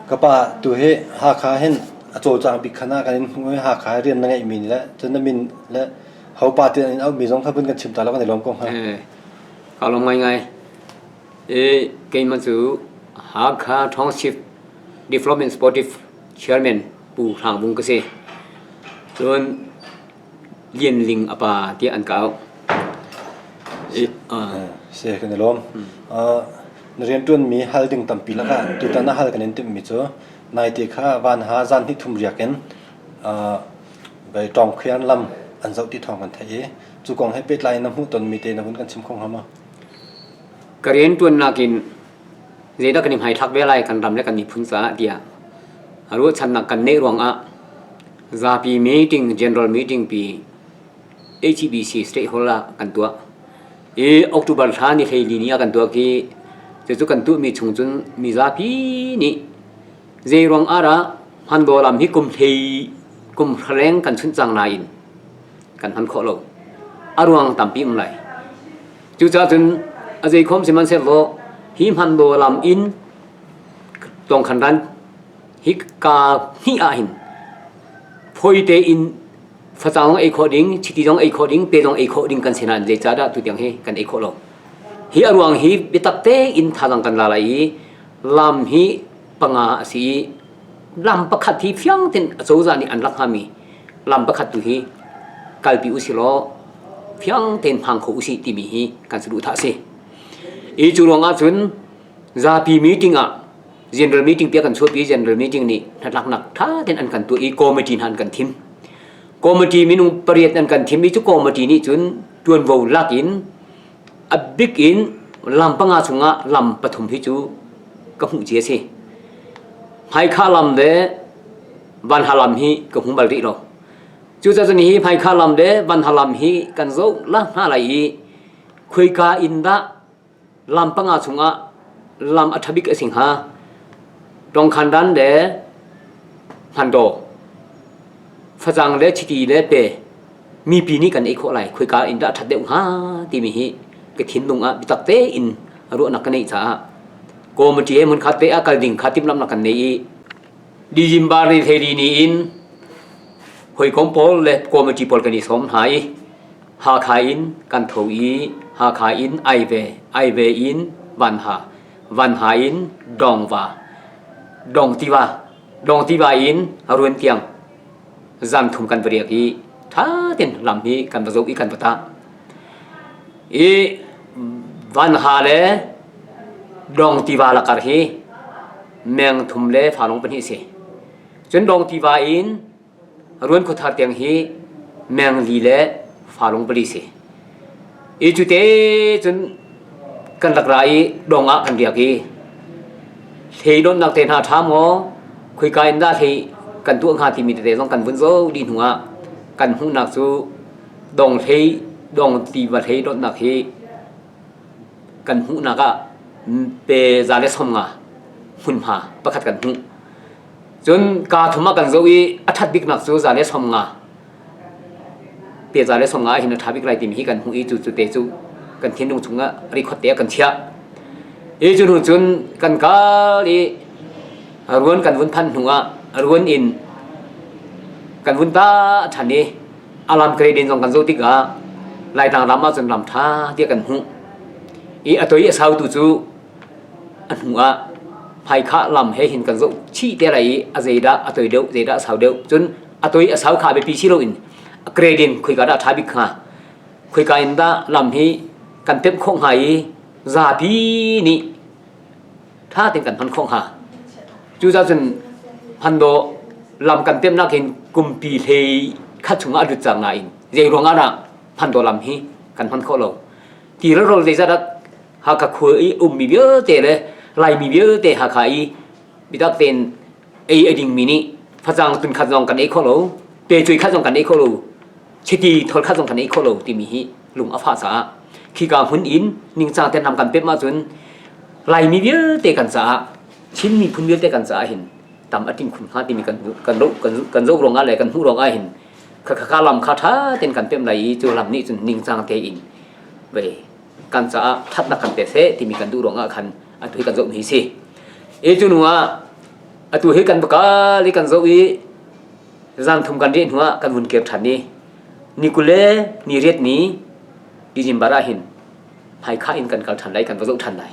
Ka pa tu hi Hakha hin a cawlcang bik khan ah kan in hmuh i Hakha hi rian na ngeihmi le cun na min le hopa ti in auhmi zong kha vun kan chim ta lo kan i lawm ko hnga. Ka lawm ngaingai. Keimah cu Hakha Township Development Sportive Chairman Pu Hrang Vung ka si. Cun Lian Ling a pa tiah an ka auh. Si kan i lawm. Na rianṭuanmi hal ding tampi lakah tutan a hal kan in timhmi cu naite kha vanha zan hnih thum riak in vei Tawngkhian lam an zoh ti thawng kan theih i cu kong he pehtlai in na hmuhtonmi te na vun kan chim kho hnga maw? Ka rianṭuannak in zeidah kan i hmaithlak ve lai kan ram le kan miphun caah tiah ruahchannak kan neih ruangah zapi meeting general meeting pi HBC State Hall ah kan tuah. I October thla ni 14 ni ah kan tuah khi cucu kan tuahmi chung cun mizapi nih zeiruang ah dah hmandaw lam hi kum hlei kum hraleng kan chunh cang nain kan hman khawh lo. A ruang tampi um lai. Cucaah cun a zeikhom sihmanhsehlaw hi hmandaw lam in tawngkhan ran hi ka hnih ah hin phoi tein facang zong ei khawh ding, chiti zong ei khawh ding, pe zong ei khawh ding kan si nain zeicahdah tutiang hi kan ei khawh lo. Hi a ruang hi biatak tein thazaang kan la lai i lam hi panga a si i lam pakhat hi fiang tein acozah nih an rak hngami lam pakhat tu hi kalpi usih law fiang tein hmang kho usih timi hi kan saduhthah a si. I cu ruangah cun zapi meeting ah general meeting pia kan chuahpi general meeting nih hnatlaknak tha tein an kan tuah i committee hna an kan thim committee minung pariat an kan thim i cu committee nih cun tuanvo lak in a bik in lam panga chungah lam pathum hi cu ka hmuh cia si hmaikha lam le vanha lam hi ka hmu bal rih lo cucaah cun hi hmaikha lam le vanha lam hi kan zoh la hna lai i khuika in dah lam panga chungah lam a ṭha bik a si hnga. Tongkhandan le hmandaw, facang le chiti le pe mipi nih kan ei khawh lai. Khoika in dah a ṭhat deuh hnga timi hi ka thinlung ah biatak tein ruahnak ka neih caah committee he hmunkhat te ah kal ding kha timhlamhnak kan nei i December ni thleili ni in hawikom pawl le committee pawl kan i sawm hna i Hakha in kan tho i Hakha in Aive, Aive in Vanha, Vanha in Dongva, Dongtiva, Dongtiva in Ruan tiang zan thum kan va riak i ṭha tein lam hi kan va zoh i kan va tah. I Vanha le Dongtiva lakar hi meng thum le falong pahnih a si. Cun Dongtiva in Ruan khuathar tiang hi mengli le falung pali si. I cu te cun kan rak ra i dong ah kan riak i hlei donnak te hna ṭha maw khuika in dah hlei kan tuah hnga timi tete zong kan vun zoh dih hnu ah kan hmuhnak cu dong hlei dong tiva hlei donnak hi kan hmuhnak ah pe za le 50 hmunhma pakhat kan hmuh. Cun kaa thum ah kan zoh i a ṭhat biknak cu za le 50 pe za le 50 ah hin a ṭha bik lai timi hi kan hmuh i cu cu te cu kan thinlung chungah rikhot te ah kan chiah. I cu hnu cun kan kal i ruan kan vun phanh hnu ah ruan in kan vun ta ṭhan i alam grading zong kan zoh tikah Laitlang ram ahcun ram ṭha tiah kan hmuh. I a toi a sautu cu A hnu ah hmaikhah lam he hin kan zoh chih te lai i a zeidah a toi deuh, zeidah a sau deuh. Cun a toi a sau kha biapi si loin a grading khoika dah a ṭha bik hnga? Khoika in dah lam hi kan pemh khawh hnga i zapi nih ṭha tein kan hman khawh hnga? Cucaah cun hmandaw lam kan pemhnak hin kumpi hlei khat chungah a lut cang nain zei ruangah dah hmandaw lam hi kan hman khawh lo? Ti le rawl zeizat dah Hakha khua i ummi vialte le Laimi vialte Hakha i biatak tein ei a dingmi nih facang tun khat zong kan ei kho lo, pe cui khat zong kan ei kho lo, chiti thol khat zong kan ei kho lo timi hi lung a fah caah khika hmun in ningcang te nam kan pemh ahcun Laimi vialte kan caah Chin miphun vialte kan caah hin tam a ting khun hnga timi kan kan kan kan zoh ruangah le kan hmuh ruangah hin khakha lam kha ṭha tein kan pemh lai i cu lam nih cun ningcang tein ve kan caah ṭhatnak kan pe seh timi kan duh ruangah khan atu hi kan zohmi hi si. I cu hnu ah Atu hi kan va kal i kan zoh i zan thum kan riah hnuah kan vun kir ṭhan i ni 20 le ni riat ni December ah hin hmaikha in kan kal ṭhan lai kan va zoh ṭhan lai.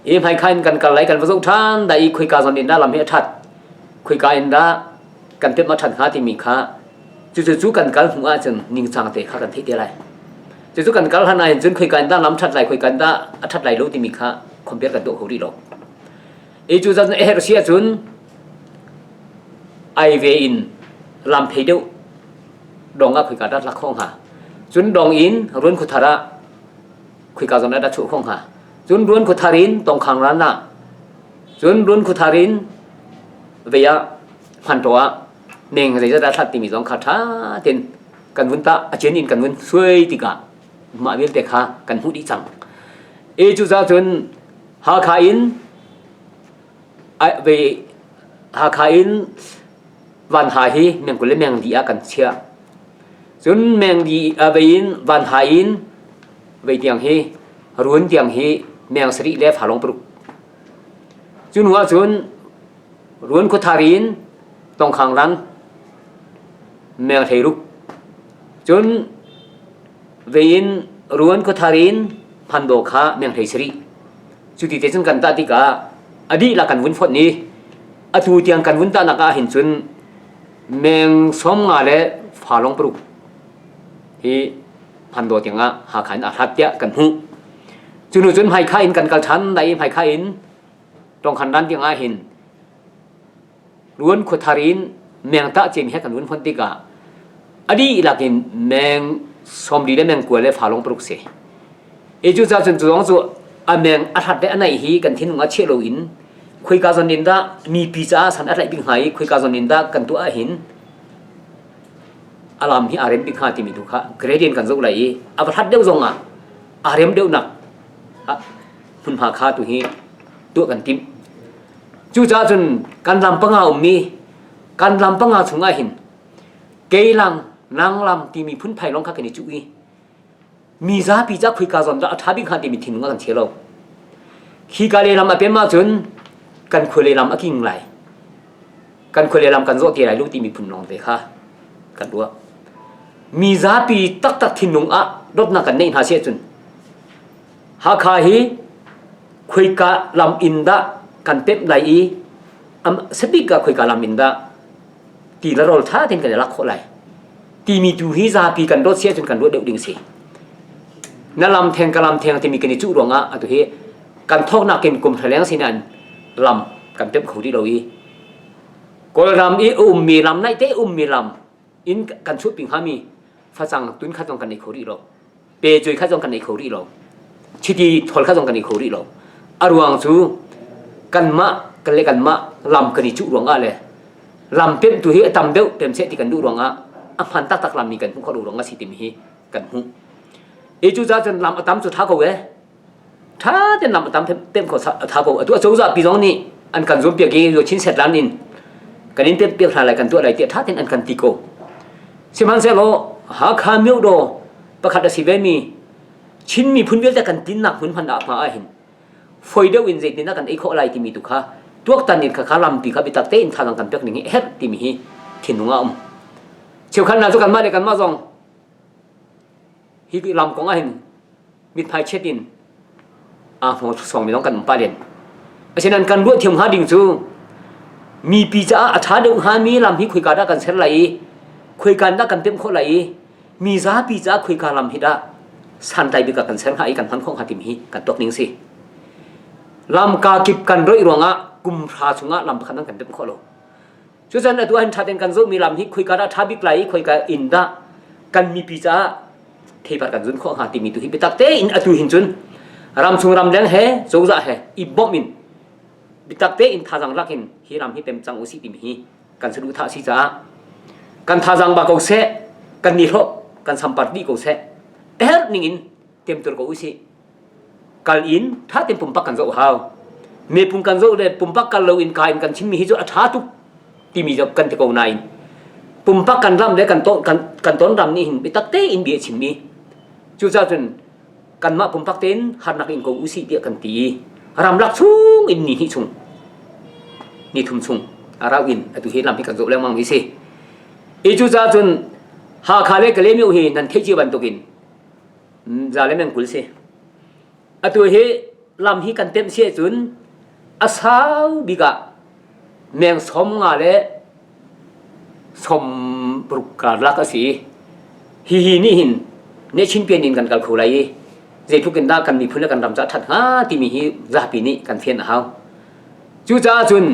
I hmaikha in kan kal lai kan va zoh ṭhan dai i khoika zawn in dah lam hi a ṭhat khoika in dah kan pemh a ṭhat hnga timi kha cucu cu kan kal hnu ahcun ningcang te kha kan theih te lai. Cucu kan kal hlan ahhin cun khoika in dah lam ṭhat lai khoika in dah a ṭhat lai lo timi kha compare kan tuah kho rih lo. I cu zat a herh si ahcun ai ve in lam phei deuh dong ah khoika dah lak khawh hnga. Cun dong in Ruan khuathar ah khoika zawn ah dah chuah khawh hnga. Cun Ruan khuathar in Tongkhang ran ah cun Ruan khuathar in vei ah Hmantaw ah meng zeizat dah hlat timi zong kha ṭha tein kan vun tah a cin in kan vun suai tikah mah vialte kha kan hmuh dih cang. E cucaah cun Hakha in ve Hakha in Vanha hi meng 20 le meng li ah kan chiah. Cun meng li vei in Vanha in vei tiang hi Run tiang hi meng sarih le farlong paruk. Cu hnu ahcun Run khuathar in Tongkhang ran meng hleiruk. Cun vei in Ruan khuathar in Phandaw kha meng hlei sarih. Cu ti te cun kan tah tikah a dihlak kan vun fonh i atu tiang kan vun tahnak ah hin cun meng 50 le fa lawng paruk hi Phandaw tiangah Hakha in aa hlat tiah kan hmuh. Cu hnu cun Hmaikha in kan kal ṭhan lai i Hmaikha in Tongkhan ran tiangah hin Ruan khuathar in meng tah ciami he kan vun fonh tikah a dihlak in meng 40 le meng 20 le fa lawng paruk si. E cu ca cun cu zong cu a meng a hlat le a naih hi kan thinlung ah chiah loin khoika zawn in dah mipi caah san a tlaih bik hnga i khoika zawn in dah kan tuah ahhin a lam hi aa rem bik hnga timi tu kha gradient kan zoh lai i a va hlat deuh zong ah aa rem deuhnak hmunhma kha tu hi tuah kan timh. Cucaah cun kan lam panga ummi kan lam panga chungah hin keilang nanglam timi phunphai lawng kha kan i cuh i mi zapi ca khuika zawn dah a ṭha bik hnga timi thinlung a kan chia lo. Khi ka lehlam a pem ahcun kan khua lehlam a king lai. Kan khua lehlam kan zawh te lai lo timi phun lawng te kha kan ruah. Mi zapi taktak thinlung ah dawtnak kan neih hna si ahcun Hakha hi khuika lam in dah kan pemh lai i sabik ah khuika lam in dah ti le rawl ṭha tein kan i lak khawh lai timi tu hi zapi kan dawt si ahcun kan ruah deuh ding si. Na lam theng ka lam theng timi kan i cuh ruangah atu hi kan thawknak in kum hra leng sinain lam kan pemh kho rih lo i Kawlram i a ummi lam naihte ummi lam in kan chuahpi hngami facang tun khat zong kan ei kho rih lo. Pe cuai khat zong kan ei kho rih lo. Chiti thol khat zong kan ei kho rih lo. A ruang cu kanmah kan le kanmah lam kan i cuh ruangah le lam pemh tu hi a tam deuh pem seh ti kan duh ruangah a hman taktak lam mi kan hmuh khawh lo ruangah si timi hi kan hmuh. E cu ca cun lam a tam cu tha ko e. Tha ten lam a tam tem kho tha ko. Atu a cozah pi zong nih an kan zuam piak i chin set lan in kan in pemh piak hna lai kan tuah lai tiah tha ten an kan ti ko. Sihmanhsehlaw Hakha myodaw pakhat a si vemi Chin miphun vialte kan tinnak hmun hman ah hma ah hin foi deuh in zeitin dah kan ei khawh lai timi tu kha tuaktan in khakha lampi kha biatak tein thazaang kan pek ning hi herh timi hi thinlung ah um. Cheukhat hna cu kanmah le kanmah zong hi lam kong ah hin mithmai chiat in aa hmawng sawngmi zong kan um pah len. Asinain kan ruah thiam hnga ding cu mipi caah a ṭha deuh hngami lam hi khoika dah kan ser lai i khoika dah kan pemh khawh lai i mi zapi caah khoika lam hi dah santlai bik ah kan ser hnga i kan hman khawh hnga timi hi kan tuak ning si. Lam ka kip kan roih ruangah kum hra chungah lam pakhat kan pemh khawh lo. Cucan atu ahhin ṭha tein kan zohmi lam hi khoika dah ṭha bik lai i khoika in dah kan mipi caah theipar kan zun khawh hnga timi tu hi biatak tein atu hin cun ramchung ramleng he cozah he i bawmh in biatak tein thazaang lak in hi ram hi pem cang usih timi hi kan saduhthah si caah kan thazaang ba ko seh kan nihlawh kan sampar dih ko seh herh ning in temtur ko usih kal in ṭha tein pumpak kan zoh hau mepung kan zoh le pumpak kal lo in ka in kan chimmi hi cu a ṭha tuk timi cu kan ti ko nain pumpak kan ram le kan ton kan kan ton ram nih hin biatak tein bia chimmi cucaah cun kanmah pumpak tein harnak in ko usih tiah kan ti i ramlak chung in ni hnih chung. Ni thum chung a rauh in atu hi lam hi kan zawh lengmang mi si. I cucaah cun Hakha le Kalaymyo hi nan theih cio bantukin za le meng 20 si. Atu hi lam hi kan temh si ahcun a sau bik ah meng 50 le 60 karlak a si. Hihi nih hin Nechin pian in kan kal kho lai i zeitluk in dah kan miphun le kan ram caah ṭhat hnga timi hi zapi nih kan fian a hau. Cucaah cun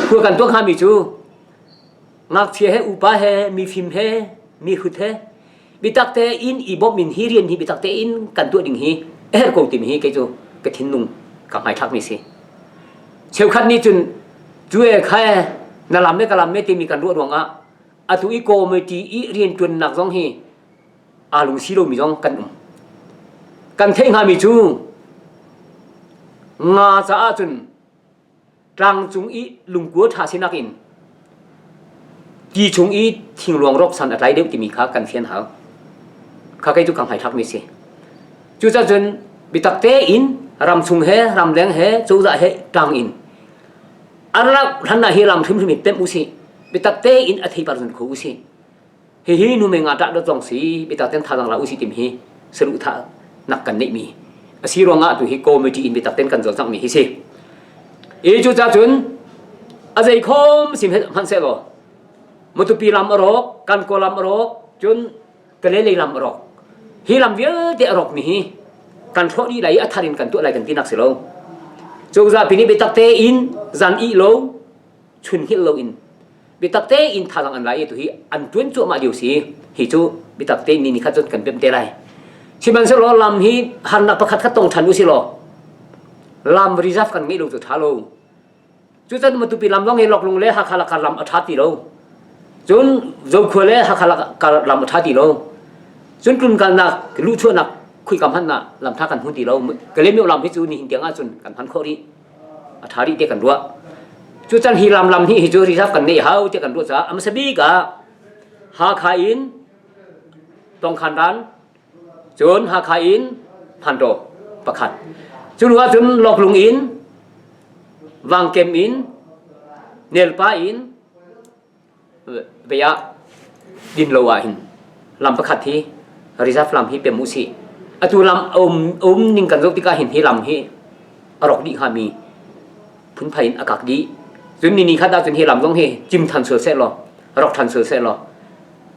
khua kan tuak hngami cu ngakchia he upa he mifim he mihrut he biatak tein i bawmh in hi rian hi biatak tein kan tuah ding hi a herh ko timi hi kei cu ka thinlung ka hmaithlak mi si. Cheukhat nih cun cu e kha e na lam le ka lam me timi kan ruah ruangah atu i committee i rianṭuannak zong hi aa lungsi lomi zong kan um. Kan theih hngami cu nga caah cun tlangcung i lungkua ṭha sinak in ti chung i thingluang rawk san a tlai deuh timi kha kan fian hau. Kha kei cu ka hmaithlakmi si. Cucaah cun biatak tein ramchung he ramleng he cozah he tlang in an rak hlan ah hi ram hrimhrim in pemh usih. Biatak tein a theipar zun kho usih. Hihi nu mei nga ṭah dot zong si biatak ten thazaang la usih timi hi saduh thah nak kan neih mi a si ruangah tu hi committee in biatak ten kan cawlcangh mi hi si. I cucaah cun a zei khom sim hmanhsehlaw Matupi lam a rawk, kan kaw lam a rawk, cun Kalay lei lam a rawk. Hi lam vialte a rawk mi hi kan hrawh dih lai i a thar in kan tuah lai kan ti nak si lo. Cozah pi nih biatak tein zan ih lo, chun hngilh lo in biatak tein thazaang an la i tuhi an tuan cuahmah lio si hi cu biatak tein ni ni khat cun kan pemh te lai sihmanhsehlaw lam hi harnak pakhat khat tong ṭhan usih law lam reserve kan ngeih lo cu ṭha lo cucan Matupi lam zong hi Loklung le Hakha lakar lam a ṭha ti lo cun Zokhua le Hakha lakar lam a ṭha ti lo cun tlunkalnak luhchuahnak khuikam hmanh ah lam ṭha kan hmu ti lo Kalaymyo lam hi cu nihin tiang ahcun kan hman khawh rih a ṭha rih ti kan ruah. Cucan hi lam lam hi hi cu reserve kan neih hau ti kan ruah caah a hmasa bik ah Hakha in Tongkhan ran cun Hakha in Phantaw pakhat cu hnu ah cun Loklung in Vangkem in Nelpa in Vei ah din lo ah hin lam pakhat hi reserve lam hi pem usih. Atu lam a um, um ning kan zoh tikah hin hi lam hi a rawk dih hngami phunphai in a kak dih. Cun ni ni khat ahcun hi lam zong hi cim than sual seh law, rawk than sual seh law,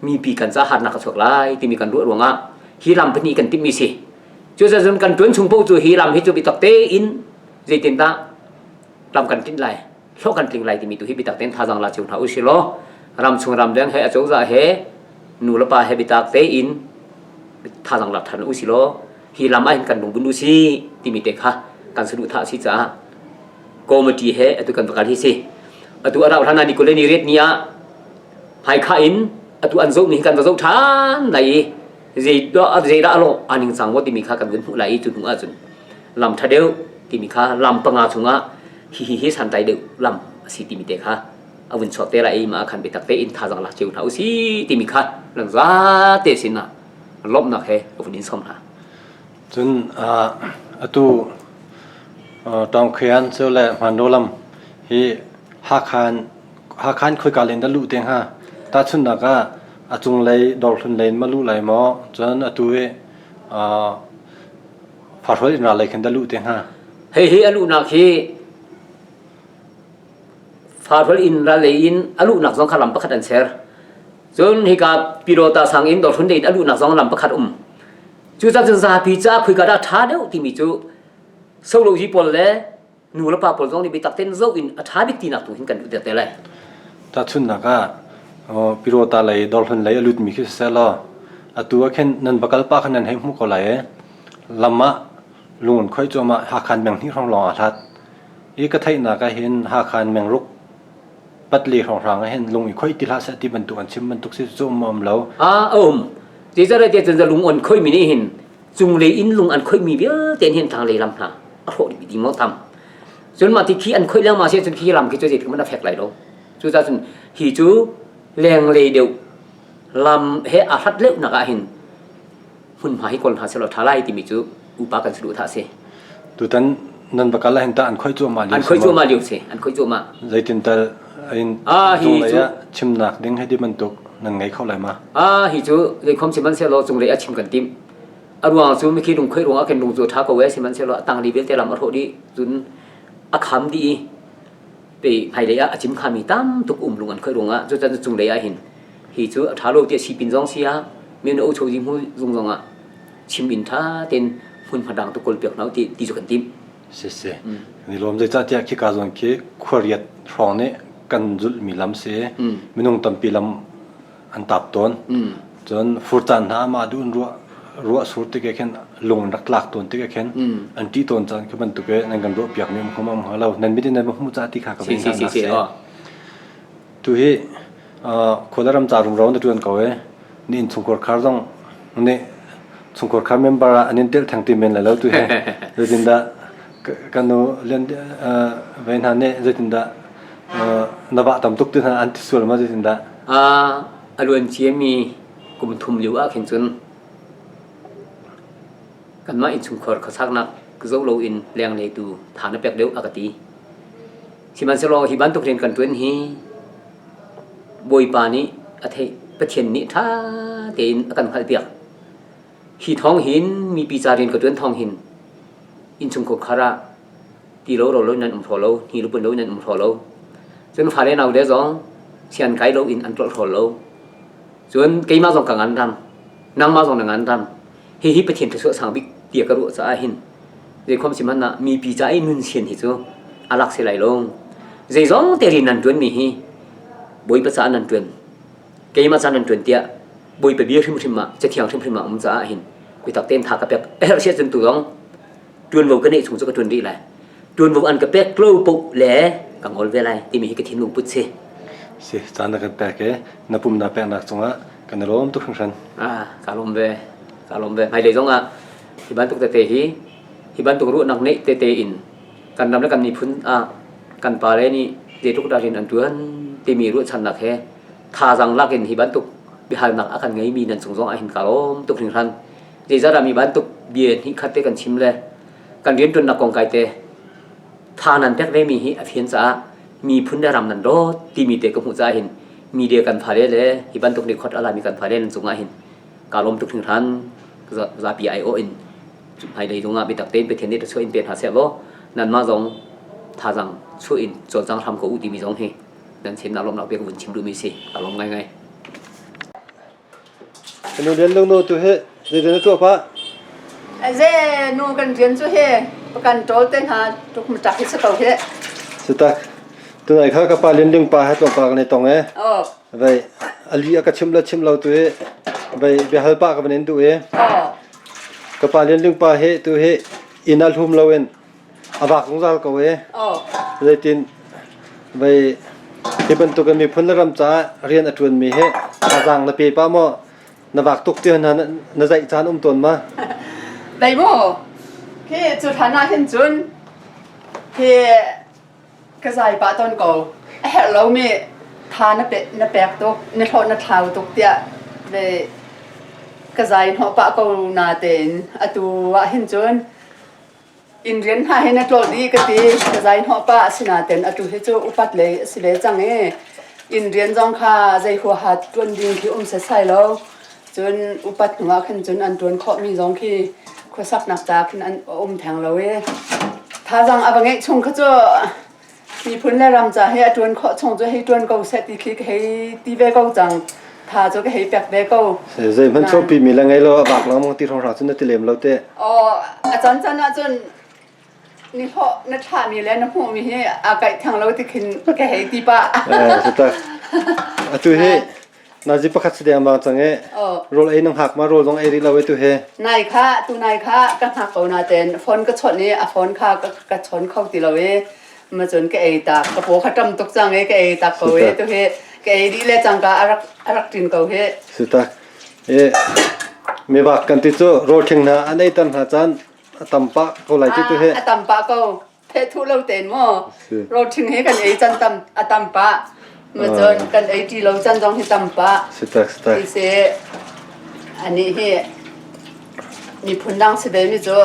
mipi kan ca harnak a chuak lai timi kan ruah ruangah hi lam pahnih kan timhmi si. Cucaah cun kan tuan chung paoh cu hi lam hi cu biatak tein zeitindah lam kan tlinh lai. Hlawh kan tling lai timi tu hi biatak tein thazaang la cio hna usih law ramchung ramleng he acozah he nu le pa he biatak tein thazaang lak than usih law hi lam ah hin kan lung bun usih timi te kha kan saduhthah a si caah committee he atu kan va kal hi si. Atu a rauh hlan ah ni 20 ni riat ni ah hmaikha in atu an zoh mi hi kan va zoh ṭhan lai i zeidah zeidah a lawh aa ningcang maw timi kha kan vun hmuh lai i cu hnu ahcun lam ṭha deuh timi kha lam panga chungah hihi hi santlai deuh lam a si timi te kha a vun chuak te lai i mah khan biatak tein thazaang lak cio hna usih timi kha nan zate sin ah lawmhnak he ka vun in sawm hna. Cun atu Tawngkhian cu le Hmanro lam hi Hakhan Hakhan khoika len dah luh te hnga? Tahchunhnak ah a cunglei dawrhlun lei in ma luh lai maw? Cun atu i Farhual inn ral lei khin dah luh te hnga? Hihi a luhnak hi Farhual inn ral lei in a luhnak zong kha lam pakhat an ser. Cun hika Pyidawta sang in Dawrhlun lei in a luhnak zong lam pakhat um. Cucaah cun zapi caah khoika dah ṭha deuh timi cu solozi pawl le nu le pa pawl zong nih biatak tein zoh in a ṭha bik tinak tu hin kan duh te lai. Tahchunhnak ah Pyidawta lei Dawrhlun lei a lutmi khi siseh law atu ah khin nan va kal pah khan nan hei hmuh ko lai i lam ah lung an khoih cuahmah Hakha in meng hnih hrawng lawng aa hlat. I ka theihnak ah hin Hakha in mengruk patli hrawnghrang ah hin lung i khoih ti hlah seh ti bantuk an chim bantuk si cu um um lo. A um. Zeicahtiah cun lung on khoimi nih hin cunglei in lung an khoihmi vialte hin thlanglei lam hna a hrawh dih ding maw tam. Cun mah ti khi an khoih lengmang si cun khi lam khi cu zeitik hmanh a fek lai lo. Cucaah cun hi cu lenglei deuh lam he aa hlat leuhnak ah hin hmunhma hi kawl hna sehlaw ṭha lai timi cu upa kan saduhthah a si. Tutan Nan va kal ahhin tah an khoih cuahmah lio An khoih cuahmah lio si. An khoih cuahmah. Zeitin tal in Ah, hi cunglei cu ah chimnak ding hei ti bantuk nan ngei kho lai ma? Ah, hi cu zeikhom sihmanhsehlaw cunglei ah chim kan timh. A ruang cu mikhi lung khoih ruangah khin lung cu a ṭha ko ee sihmanhsehlaw a tangli vialte lam a hrawh dih cun a kham dih i pe hmailei ah a cim khami tam tuk um lung an khoih ruangah cucan cunglei ah hin hi cu a ṭha lo tiah sipin zong si ah mino chozi hmu zung zong ah chim in ṭha tein hmunhma dang tu kawl piak hna ti ti cu kan timh. Si si. Ni lawm zeicahtiah khika zawn khi khuariat hrawng nih kan zulhmi lam si minung tampi lam an tap tawn. Cun fur caan hna mah duh in ruah ruah sur tik khin lung rak tlak tawn tik khin an ṭih tawn caan khi bantuk i nan kan ruah piak mi um hum um hnga lo nan mit in nan hmuh ca ti kha ka Si si si si. Tu hi khualam ca rumro na ṭuan ko i ni innchungkhar khar zong nih chungkhar khar member ah an in telh theng ti men lai lo tu hi zeitindah kan nu lian ve hna nih zeitindah na vah tam tuk ti hna an ti sual ma zeitindah a luan ciami kum thum lio ah khin cun kanmah innchungkhar khuasaknak zoh loin lenglei tu tha na pek deuh a ka ti. Sihmanhsehlaw hi bantuk rian kan ṭuan hi Bawipa nih a theih, Pathian nih ṭha tein a kan hngalhpiak. Hi thawng hin mipi ca rian ka ṭuan thawng hin innchungkhar khar ah ti lo ro lo in nan um hraw lo, hni lo pun lo in nan um hraw lo. Cun fale nau le zong sian kai lo in an tlolh hrawl lo. Cun keimah zong ka ngan ram, nangmah zong na ngan ram. Hihi Pathian thluachuah sang bik tiah ka ruah caah hin zeikhom si hmanh ah mipi ca i nun sian hi cu a lak si lai lo. Zeizong te rian nan ṭuanmi hi Bawipa caah nan ṭuan, keimah caah nan ṭuan tiah Bawipa bia hrimhrim ah Cathiang hrimhrim ah um caah hin biatak tein tha ka pek. A herh si ahcun tu zong ṭuanvo ka neih chung cu ka ṭuan rih lai. Ṭuanvo an ka pek lo paoh le ka ngol ve lai timi hi ka thinlung put si. Si, caan na kan pek i na pum na peknak cungah kan i lawm tuk hringhran. Ah, ka lawm ve. Ka lawm ve. Hmailei zong ah hi bantuk tete hi hi bantuk ruahnak neih tete in kan ram le kan miphun ah kan pale nih zeitluk dah rian an ṭuan timi ruahchannak he thazaang lak in hi bantuk biahalnak a kan ngeimi nan cung zong ah hin ka lawm tuk hringhran. Zeizah dah mi bantuk bia hnih khat te kan chim le kan rianṭuannak kong kai te tha nan pek vemi hi a fian caah miphun le ram nan dawt timi te ka hmuh caah hin media kan fale le hi bantuk record a lami kan fale nan cungah hin ka lawm tuk hringhran zapi aiawh in hmailei zongah biatak tein Pathian nih thluachuah in pe hna seh law nanmah zong thazaang chuah in cawlcang hram ko u timi zong hi nan sin nak lawmnak bia ka vun chim duhmi si ka lawm ngaingai. Nu lian lungnu tu hi zeitin na tuah pah? Ze nu kan rian cu he kan ṭawl te hna tuk tak hi si ko he. Si tak. Tunai kha ka pa lian ling pa he tlawmpal kan i tong e. Oh. Vei ali a ka chim le chim lo tu hi vei biahal pa ka van in duh i. Oh. Ka pa lian ling pa hi tu hi inn a hlum lo in a vak zungzal ko e. Oh. Zeitin vei hi bantuk in miphun le ram caah rian a ṭuanmi hi thazaang na pe pa maw na vak tuk ti hna na zaih caan um tawn ma? Dai mu. Khi cu hlan ah hin cun khi ka zai pah tawn ko. A herh lomi tha na pe na pek tuk, na hlawh na thlau tuk tiah ve ka zai hnawh pah ko na tein atu ah hin cun Inn rian hna hi na tlawt dih ka ti. Ka zai hnawh pah asinain atu hi cu upat lei a si ve cang i inn rian zong kha zei huaha ṭuan ding khi um setsai lo. Cun upat hnu ah khan cun an ṭuan khawhmi zong khi khuasaknak ca khin an um theng lo i thazaang a va ngeih chung kha cu Miphun le ram ca hi a ṭuan khawh chung cu hei ṭuan ko seh ti khi ka hei ti ve ko cang. Tha cu ka hei pek ve ko. Zeihmanh chuahpi mi le ngei lo a vak lengmang ti hrawnghrang cun na ti lem lo te. Aw, a can can ahcun ni hlawh na thlahmi le na hmuhmi hi aa kaih theng lo ti khin ka hei ti pah. Eh, Atu hi Nazi pakhat si dengmang cang i rawl ei nang hak ma rawl zong ei rih lo e tu he. Nai kha tu nai kha ka hngak ko naten phone ka chawnh i a phone kha ka chawn kho ti lo i ma cun ka ei tak ka paw kha tam tuk cang i ka ei tak ko i tu hi ka ei dih le cangka a rak a rak ṭin ko hi. Si tak. E mi vak kan ti cu rawl ṭhing hna an ei tan hna caan a tam pah ko lai ti tu he. A tam pah ko. Phethu lo tein maw rawlṭhing hi kan ei can tam a tam pah ma cun kan ei ṭi lo can zong hi tam pah sitak sitak ti si anih hi miphun dang si ve mi cu.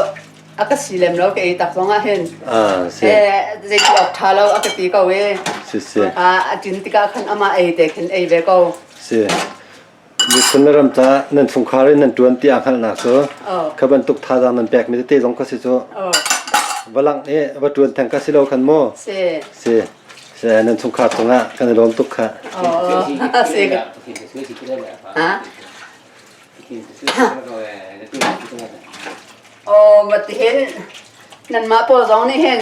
A ka si lem lo ka ei tak zong ah hin. Ah, si. Eh, zei ti awk ṭha lo a ka ti ko i. Si si. A a ṭin tikah khan amah ei te khin ei ve ko. Si. Miphun le ram ca nan chungkhar in nan ṭuan ti aa hngalhnak cu kha bantuk thazaang nan pekmi tete zong kha si cu. Va langh i va ṭuan theng kha si lo khan mu. Si. Si. Si nan chungkhar cungah kan i lawm tuk kha. Si. Ha? Aw ma tihin nanmah pawl zong nih hin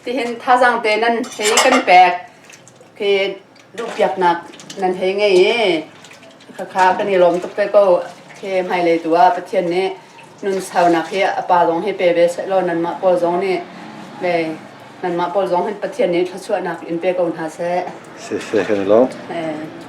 tihin thazaang te nan hei kan pek khi duhpiaknak nan hei ngei i khakha kan i lawm tuk te ko khi hmailei tu ah Pathian nih nun saunak hi a pa zong hi pe ve sehlaw nanmah pawl zong nih ve nanmah pawl zong hin Pathian nih thluachuahnak in pe ko hna seh. Si si kan i lawm. Eh.